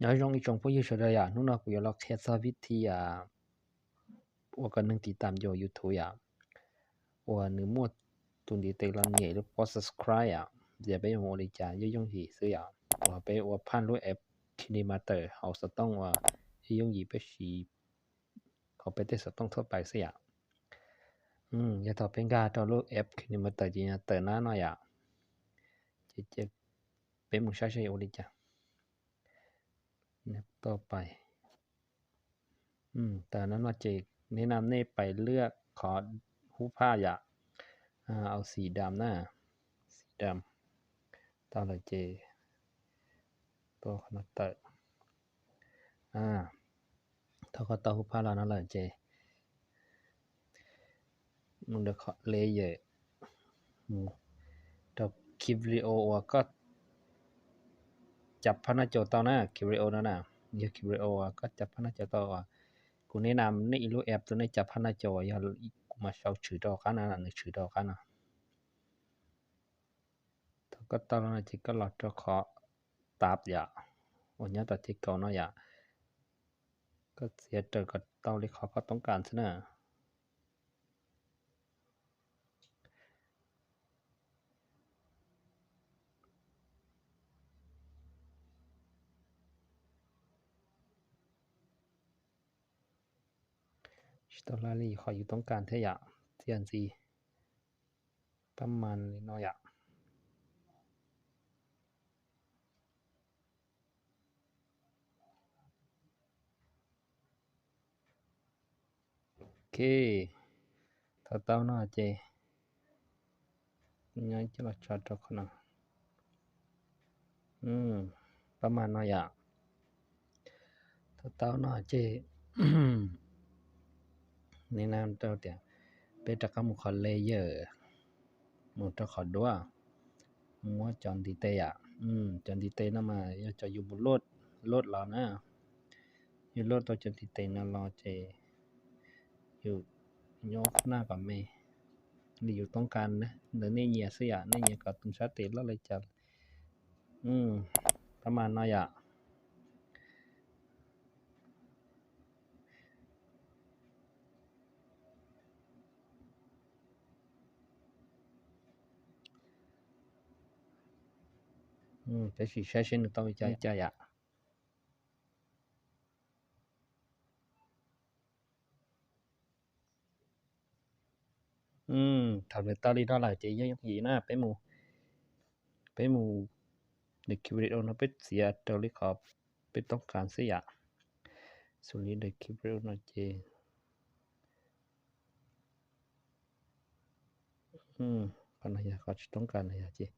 Nyob zoo ib tsoom phooj ywg sawv daws yom, hnub no kuv yuav los qhia txog vib thi ua kom neeg tiv tam yus YouTube yom, uas nws muaj tus ntiv tes los nyem lub pob subscribe yom, tias peb yuav ua li cas yooj yooj yim xwb yom, uas peb ua phaj lub app KineMaster hauv xov tooj uas yooj yooj yim peb siv hauv peb tej xov tooj thaj pais xwb yom. Yog thaum peb nkag rau lub app KineMaster ces yog tawm nab no yom. Ces peb mus saib seb yuav ua li cas. Tau pais. Tawm nab no ces nej nam nej pais lwaj qhov hub phaj yom, au xim dam na, xim dam. Tau lawm ces tua qhov no tawm. Thaum koj tau hub phaj los no lawm ces mus rau qhov layer, mus rau ki video uas koj cov phaj naj caus tau na, ki video no na, yog ki video uas koj cov phaj naj caus tau uas kuv nej nam nej ib lub app rau nej cov phaj naj caus uas yog kuv mas sau tshwm rau qab no, nws tshwm rau qab no. Thaum koj tau no ces koj los rau qhov tab yom, uas nyob tom ces kaum no yom, koj txiav raws kom tau li qhov koj toob kas xwb na. Tsis tau laj li qhov yus toob kas thiab yom, txiav ntxiv pab mas li no yom. Ok, thaum tau no ces nyob coj los tso rau qhov no. Pab mas no yom. Thaum tau no ces nej nam rau tias peb rov qab mus qhov layer, mus rau qhov duab, muab cov ntiv tes yom. Cov ntiv tes no mas yog cov yus mus load, load los na. Yus load tau cov ntiv tes no los ces yus nyob naj kom me li yus toob kas ntawd nej nyiam xwb yom, nej nyiam kom tus sab tes loj li cas. Pab mas no yom. Peb sim saib seb nws tau li cas yom. Thaum nws tau li no lawm ces yooj yooj yim na, peb mus, peb mus, nws ki video no peb txiav raws li qhov peb toob kas xwb yom. Xws li daim ki video no ces qhov no yog qhov tsis toob kas no yog ces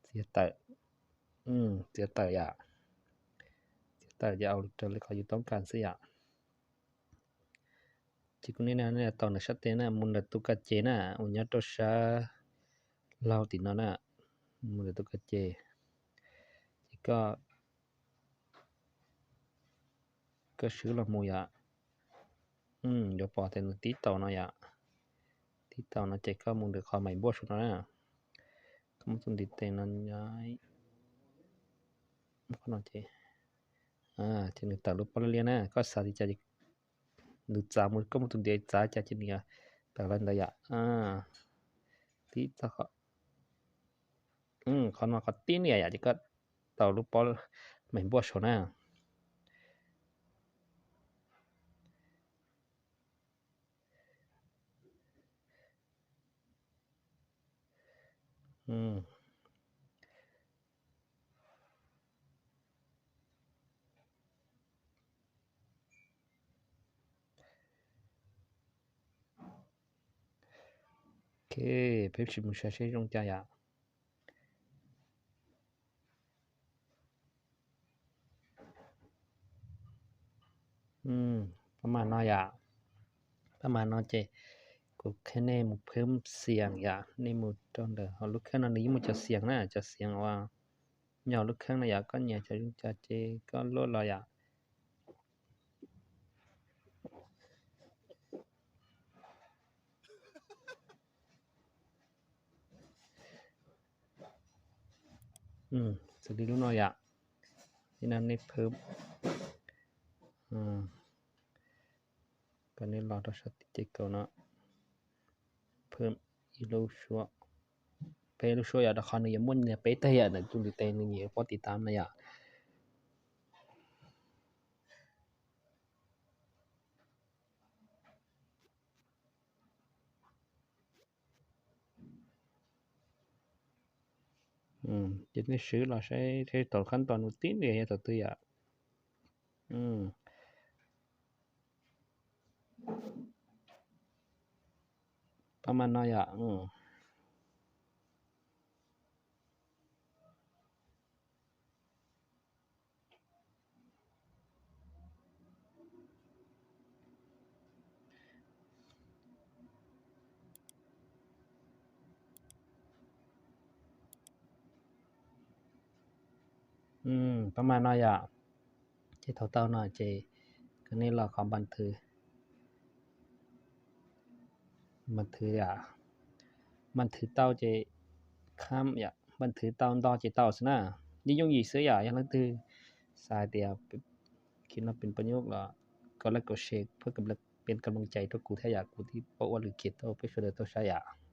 txiav tawm, txiav tawm yom. Txiav tawm ces au raws li qhov yus toob kas xwb yom. Ces kuv nej na tau ntawm sab tes na, mus ntawm tus kas ces na, uas nyob rau sab laug tim no na, mus ntawm tus kas ces, ces koj, koj swb los mus yom. Yuav pom tias nws tib taus no yom, tib taus no ces koj mus ntawm qhov mais npuaj saum no na, koj muab tus ntiv tes no nyob qhov no ces, ces nws tawm lub pob liab na, koj xav li cas nws txav mus, koj muab tus ntiv txav cas ces nws tawm li ntawd yom. Tib txog qhov no qhov tib niam yom ces koj tau lub pob mais npuaj saum na. Ok, peb sim mus saib seb zoo cas yom. Pab mas no yom, pab mas no ces kuv qhia nej mus phwb xiam yom, nej mus rau ntawm hauv lub kheej no nws yeej muaj cov xiam na, cov xiam uas nyob hauv lub kheej no yom, koj nyiam cov zoo cas ces koj luaj los yom. Xws li lub no yom, Ib no nej phwm, kom nej los rau sab tim ces kaum no, phwm ib lub suab, peb lub suab yom, rau qhov nws yuav muaj niag peb teg yom, ntawm tus ntiv tes nws nyiam pob tiv tam no yom. Ces nej swv los saib thaum khab tos nws tib nias yog thaum twg yom. Pab mas no yom. Pab mas no yom. Ces thaum tau no ces kom nej los qhov npas thwv, npas thwv yom, npas thwv tau ces kham yom, npas thwv tau nto ces tau xwb na. Yeej yooj yim xwb yom, yog leej twg xav hais tias khi no pes pab nyuj los kom like kom share เพื่อเป็นกำลังใจ rau kuv thiab yom, kuv thiaj paub ua lwm kiag rau peb sawv daws tau saib yom.